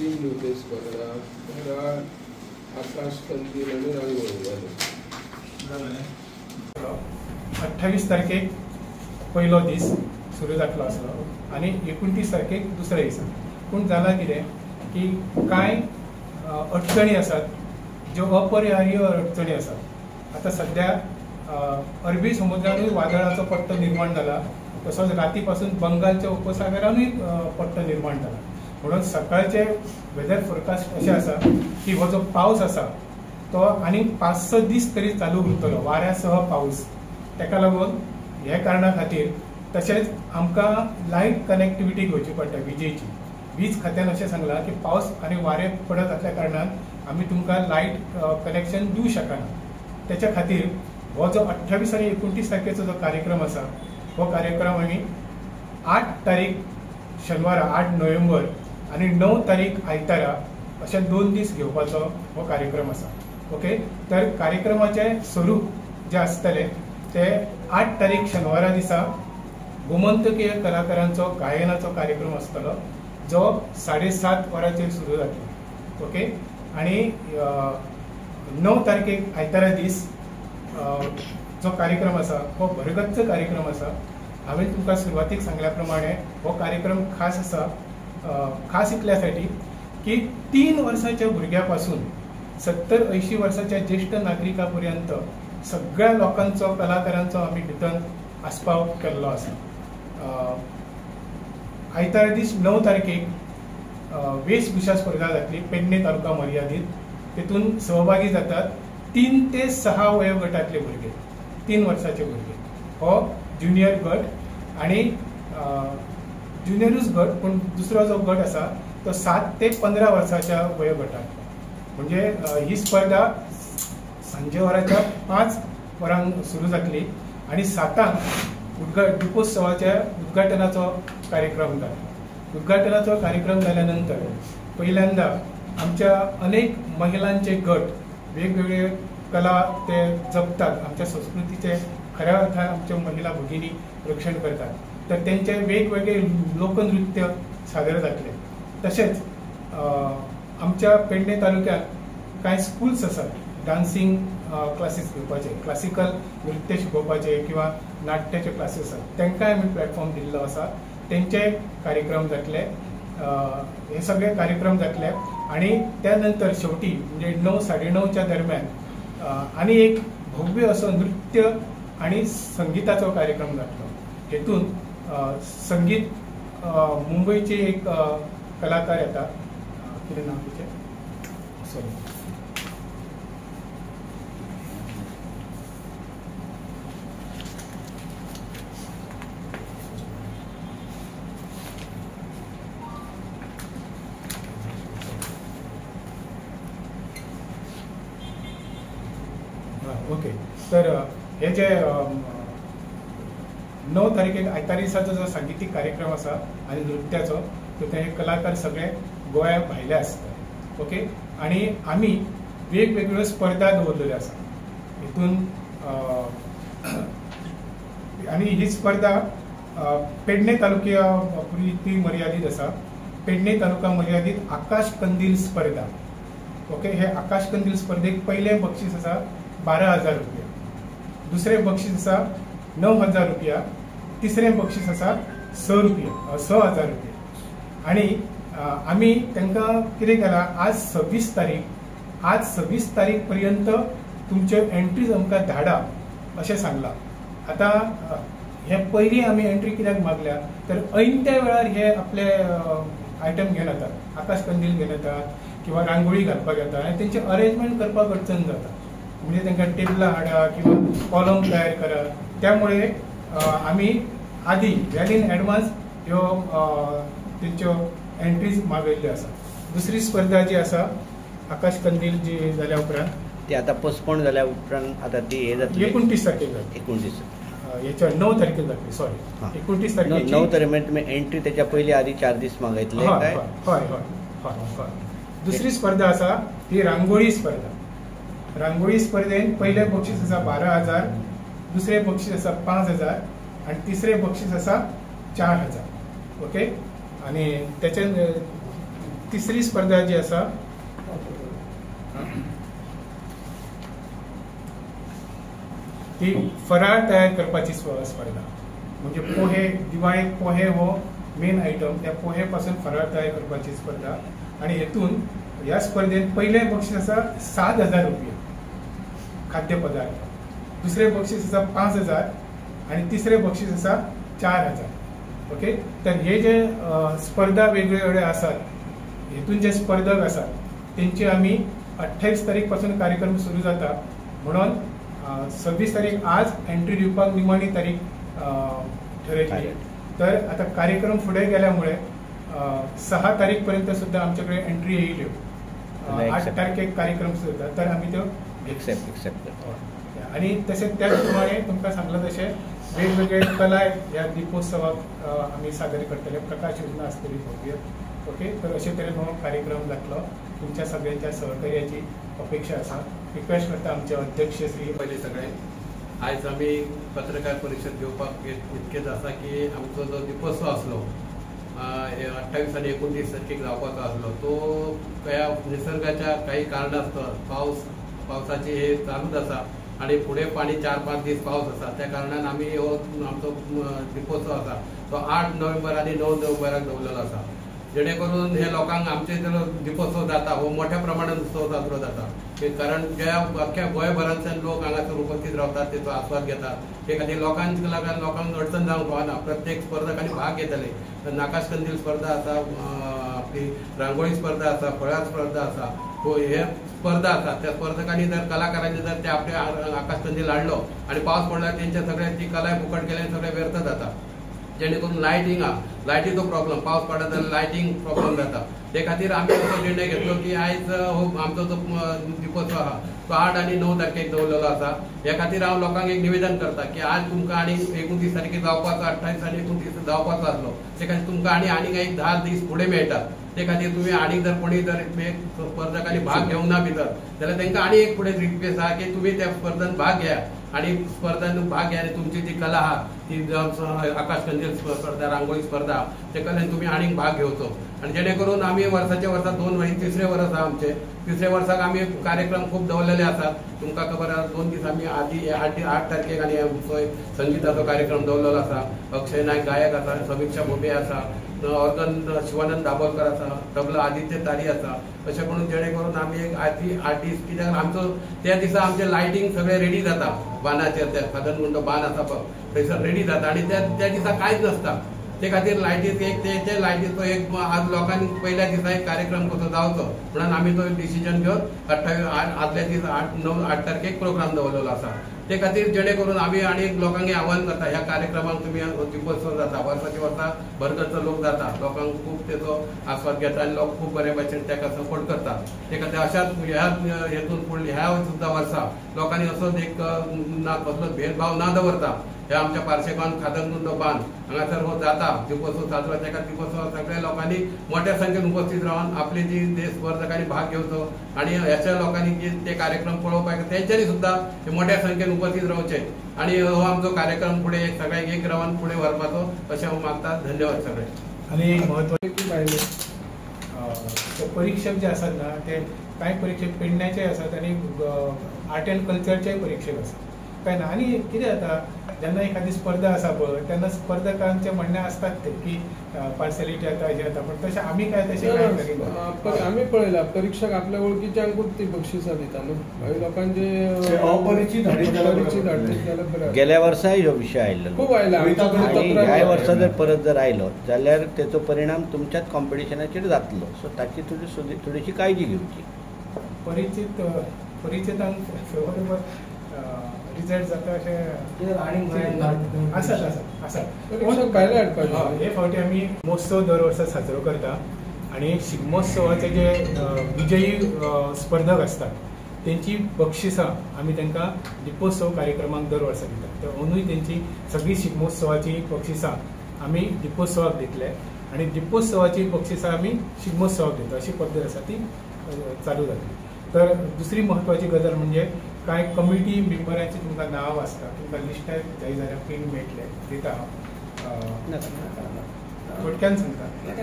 तीन नृत्य स्पर्धा, फराळ, आकाश कंदील आनी रांगोळी जाली. 28 तारखेक पयलो दीस सुरू जातलो आसलो आनी 29 तारखेक दुसऱ्या दिसा. पूण जालां कितें की कांय अडचणी आसात ज्यो अपरिहार्य अडचणी आसात. आतां सद्या अरबी समुद्रानूय वादळाचो पट्टो निर्माण जाला, तसोच राती पासून बंगालच्या उपसागरानूय पट्टो निर्माण जाला. म्हणून सकाळचे वेदर फोरकास्ट अशें आसा की हो जो पावस आसा तो आनी 5-6 दीस तरी चालू उरतलो, वाऱ्यासह पावस. ताका लागून हे कारणा खातीर तशेंच आमकां लायट कनेक्टिविटी घेवची पडटा विजेची. वीज खात्यान अशें सांगलां की पावस आनी वारें पडत आसल्या कारणान आमी तुमकां लायट कनेक्शन दिवं शकना. तेच्या खातीर हो जो 28 आनी 29 तारखेचो जो कार्यक्रम आसा हो कार्यक्रम आमी 8 तारीख शेनवारा 8 नोव्हेंबर आनी 9 तारीख आयतारा अशे 2 दीस घेवपाचो हो कार्यक्रम आसा. ओके, तर कार्यक्रमाचें स्वरूप जें आसतलें ते 8 तारीख शेनवारा दिसा गोमंतकीय कलाकारांचो गायनाचो कार्यक्रम आसतलो जो 7:30 वरांचेर सुरू जातलो. ओके, आनी 9 तारखेक आयतारा दीस जो कार्यक्रम आसा हो भरगच्च कार्यक्रम आसा. हांवें तुमकां सुरवातीक सांगल्या प्रमाणे हो कार्यक्रम खास आसा, खास इतल्यासाठी की 3 वर्साच्या भुरग्या पासून 70-80 वर्साच्या ज्येष्ठ नागरिका पर्यंत सगळ्या लोकांचो कलाकारांचो आमी भितर आस्पाव केल्लो आसा. आयतारा दीस 9 तारखेक वेशभूषा स्पर्धा जातली पेडणे तालुका मर्यादीत. तेतून सहभागी जातात 3 ते 6 वयोगटांतले भुरगे, 3 वर्साचे भुरगे हो ज्युनियर गट आनी ज्युनियरूच गट, पूण दुसरो जो गट आसा तो 7 ते 15 वर्साच्या वयोगटांतलो. म्हणजे ही स्पर्धा सांजे वराच्या 5 वरांक सुरू जातली आनी 7 दीपोत्सवाच्या उद्घाटनाचो कार्यक्रम जातलो. उद्घाटनाचो कार्यक्रम जाल्या नंतर पहिल्यांदा आमच्या अनेक महिलांचे गट वेगवेगळे कला ते जपतात, आमच्या संस्कृतीचे खऱ्या अर्थान आमच्या महिला भगिनी रक्षण करतात, तर त्यांचे वेगवेगळे लोकनृत्य सादर जातले. तशेंच आमच्या पेडणे तालुक्यात कांय स्कूल्स आसात डान्सिंग क्लासीस घेवपाचे, क्लासिकल नृत्य शिकोवपाचे किंवा नाट्याचे क्लासीस आसात, तांकांय आमी प्लॅटफॉर्म दिल्लो आसा. तेंचे कार्यक्रम जातले, हे सगळे कार्यक्रम जातले. आनी त्या नंतर शेवटी म्हणजे 9-9:30च्या दरम्यान आनी एक भव्य असो नृत्य आनी संगीताचो कार्यक्रम जातलो. हेतून संगीत मुंबयचे एक कलाकार येता, कितें नांव तिचें, सॉरी, ओके, तर हे जे 9 तारखेक आयतार दिसाचो जो सांगीतीक कार्यक्रम आसा आनी नृत्याचो, तर ते कलाकार सगळे गोंया भायले आसता. ओके, आनी आमी वेगवेगळ्यो स्पर्धा दवरलेल्यो आसा हितून. आनी ही स्पर्धा पेडणे तालुक्या पुरती मर्यादीत आसा. पेडणे तालुका मर्यादीत आकाश कंदील स्पर्धा. ओके, हे आकाश कंदील स्पर्धेक पयलें बक्षीस आसा 12,000 रुपया, दुसरें बक्षीस आसा 9,000 रुपया, तिसरें बक्षीस आसा 6,000 रुपया. आनी आमी तांकां कितें केलां, आज 26 तारीख, आज 26 तारीख पर्यंत तुमच्यो एंट्रीज आमकां धाडा अशें सांगलां. आतां हे पयलीं आमी एंट्री कित्याक मागल्या तर ऐन त्या वेळार हे आपले आयटम घेवन येतात, आकाश कंदील घेवन येतात किंवा रांगोळी घालपाक येता आनी तेंचें अरेंजमेंट करपाक अडचण जाता. म्हणजे तांकां टेबलां हाडा किंवा कॉलम तयार करा. त्यामुळे आमी आदी वेल इन एडवान्स ह्यो तेंच्यो एंट्रीज मागयल्ल्यो आसा. दुसरी स्पर्धा जी आसा आकाश कंदील जी जाल्या उपरांत ती आतां पोस्टपोन जाल्या उपरांत आतां ती हे जातली 29 तारखेक जातली, 29 हेच्या 9 तारखेक जातली, सॉरी 29 तारखेक. 9 तारखे म्हणजे तुमी एंट्री तेच्या पयलीं आदी 4 दीस मागयतले काय? हय हय हय हय. दुसरी स्पर्धा आसा ती रांगोळी स्पर्धा. रांगोळी स्पर्धेन पयलें बक्षीस आसा 12,000, दुसरें बक्षीस आसा 5,000 आनी तिसरें बक्षीस आसा 4,000. ओके, आनी तेचे तिसरी स्पर्धा जी आसा ती फराळ तयार करपाची स्पर्धा, म्हणजे पोहे, दिवाळेक पोहे हो मेन आयटम, त्या पोहे पासून फराळ तयार करपाची स्पर्धा। आनी हेतून ह्या स्पर्धेत पयलें बक्षीस आसा 7,000 रुपया खाद्यपदार्थ, दुसरें बक्षीस आसा 5,000 आनी तिसरें बक्षीस आसा 4,000। ओके, तर हे जे स्पर्धा वेगळे वेगळे आसात हेतून जे स्पर्धक आसात तेंचे आमी 28 तारीख पासून कार्यक्रम सुरू जाता म्हणून 26 तारीख आज एंट्री दिवपाक निमाणी तारीख ठरयली। तर आता कार्यक्रम फुडें गेल्यामुळे 6 तारीख पर्यंत सुद्धा आमचे कडेन एंट्री येयल्यो, 8 तारखेक कार्यक्रम सुरू जाता तर आमी त्यो एक्सेप्ट करता। आनी तशेंच त्याच प्रमाणे तुमकां सांगलां तशें वेगवेगळे कला ह्या दीपोत्सवाक आमी सादर करतले, प्रकाश योजना आसतली भव्य। ओके, तर अशे तरेन हो कार्यक्रम जातलो। तुमच्या सगळ्यांच्या सहकार्याची अपेक्षा आसा। रिक्वेस्ट करता आमचे अध्यक्ष श्री पयले सगळे आयज आमी पत्रकार परिशद घेवपाक इतकेच आसा की आमचो जो दीपोत्सव आसलो 28 आनी 29 तारखेक जावपाचो आसलो तो ह्या निसर्गाच्या काही कारणास्तव पावसाची हे चालूच आसा आनी फुडें पाणी 4-5 दीस पावस आसा त्या कारणान आमी हो आमचो दीपोत्सव आसा तो 8 नोव्हेंबर आनी 9 नोव्हेंबराक दवरलेलो आसा, जेणे करून हे लोकांक आमचे जो दीपोत्सव जाता हो मोठ्या प्रमाणात उत्सव साजरो जाता, कारण ज्या अख्ख्या गोंयभरांतल्यान लोक हांगासर उपस्थित रावतात तेचो आस्वाद घेतात। ते खातीर लोकांक लागून लोकांक अडचण जावंक फावना, प्रत्येक स्पर्धकांनी भाग घेतले। आकाश कंदील स्पर्धा आसा, आपली रांगोळी स्पर्धा आसा, फळां स्पर्धा आसा, हे स्पर्धा आसा त्या स्पर्धकांनी जर कलाकारांनी जर ते आपले आकाश कंदील हाडलो आनी पावस पडल्यार तेंच्या सगळ्या ती कला फुकट गेल्यान सगळें व्यर्थ जाता, जेणे करून लायटींग आहा, लायटीचो प्रॉब्लम, पावस पडत जाल्यार लायटींग प्रॉब्लम जाता। ते खातीर आमी असो निर्णय घेतलो की आयज हो आमचो जो दीपोत्सव आहा तो 8 आनी 9 तारखेक दवरलेलो आसा। ह्या खातीर हांव लोकांक एक निवेदन करता की आज तुमकां आनी 29 तारखेक जावपाचो, 28 आनी 29 जावपाचो आसलो ते खातीर तुमकां आनी आनीक एक 10 दीस फुडें मेळटा। ते खातीर तुमी आनीक जर कोणी जर एक स्पर्धकांनी भाग घेवंक ना भितर जाल्यार तांकां आनी एक फुडें रिक्वेस्ट आहा की तुमी त्या स्पर्धेन भाग घेया आनी स्पर्धेन भाग घेया आनी तुमची जी कला आहा ती आकाश कंदील स्पर्धा, रांगोळी स्पर्धा, ते कलेन तुमी आनीक भाग घेवचो आनी जेणे करून आमी वर्साच्या वर्सा 2 हे तिसरे वर्स आहा आमचे, तिसऱ्या वर्साक आमी कार्यक्रम खूब दवरलेले आसात। तुमकां खबर आसा 2 दीस आमी आदी 8 तारखेक आनी आमचो एक संगिताचो कार्यक्रम दवरलेलो आसा, अक्षय नायक गायक आसा, समिक्षा भोबे आसा, ऑर्गन शिवानंद दाबोलकर आसा, तबला आदित्य तारी आसा, अशें करून जेणे करून आमी एक आदी 8 दीस, कित्याक आमचो त्या दिसा आमचें लायटींग सगळें रेडी जाता बांदाचेर, त्या खादनगुंड बांद आसा पळय थंयसर रेडी जाता आनी त्या दिसा कांयच नासता। ते खातीर लायटीक एक ते लायटीचो एक आज लोकांनी पयल्या दिसा एक कार्यक्रम कसो जावचो म्हणून आमी तो डिसिजन घेवन 28 आदल्या दीस 8 तारखेक प्रोग्राम दवरलेलो आसा। ते खातीर जेणे करून आमी आनी लोकांक आव्हान करता ह्या कार्यक्रमाक तुमी दीपोत्सव जाता, वर्साचे वर्सा भरगच्च लोक जाता, लोकांक खूब तेचो आस्वाद घेता आनी लोक खूब बरे भशेन ताका सपोर्ट करता। ते खातीर अशाच ह्या हेतून फुडल्या ह्या सुद्दां वर्सा लोकांनी असोच एक ना कसलोच भेदभाव ना दवरता ह्या आमच्या पार्शेगांव खादनगुंड बांद हांगासर हो जाता दीपोत्सव साजरो, ताका दीपोत्सव सगळ्या लोकांनी मोठ्या संख्येन उपस्थित रावन आपले जी ते स्पर्धकांनी भाग घेवचो आनी अशा लोकांनी जे ते कार्यक्रम पळोवपाक तेंच्यांनी सुद्दां ते मोठ्या संख्येन उपस्थित रावचे आनी हो आमचो कार्यक्रम फुडें सगळ्यांक एक रावन फुडें व्हरपाचो अशें हांव मागता। धन्यवाद सगळे। आनी एक म्हत्वाची भायले परीक्षक जे आसात ना ते कांय परीक्षक पेडण्याचे आसात आनी आर्ट एंड कल्चरचेय परीक्षक आसात काय ना। आनी कितें जाता जेन्ना एखादी स्पर्धा आसा पळय तेन्ना स्पर्धकांचें म्हणणें आसतात ते की पार्शलिटी जाता हें जाता, पूण तशें आमी काय तशें काय करिना। आमी पळयला परीक्षक आपल्या वळखीच्यांकूच ती बक्षिसां दिता न्हू, मागीर लोकांचे अपरिचीत हाडीत जाल्यार बरें। गेल्या वर्साय हो विशय आयिल्लो, खूब आयला, आनी ह्याय वर्सा जर परत जर आयलो जाल्यार तेचो परिणाम तुमच्याच कॉम्पिटिशनाचेर जातलो, सो ताची थोडीशी काळजी घेवची। परिचितांक फेवरेबल रिजल्ट जाता अशें आसात आसात आसात। हे फावटी आमी महोत्सव दर वर्सा साजरो करता आनी शिगमोत्सवाचे जे विजयी स्पर्धक आसतात तेंची बक्षिसां आमी तांकां दीपोत्सव कार्यक्रमाक दर वर्सा दितात। तर अंदूय तेंची सगळी शिगमोत्सवाची बक्षिसां आमी दीपोत्सवाक दितले आनी दीपोत्सवाची बक्षिसां आमी शिगमोत्सवाक दिता, अशी पद्दत आसा ती चालू जातली। तर दुसरी म्हत्वाची गजाल म्हणजे कांय कमिटी मेंबरांची तुमकां नांव आसता, तुमकां लिस्टां जाय जाल्यार प्रिंट मेळटलें दिता हांव, थोडक्यान सांगता। ओके।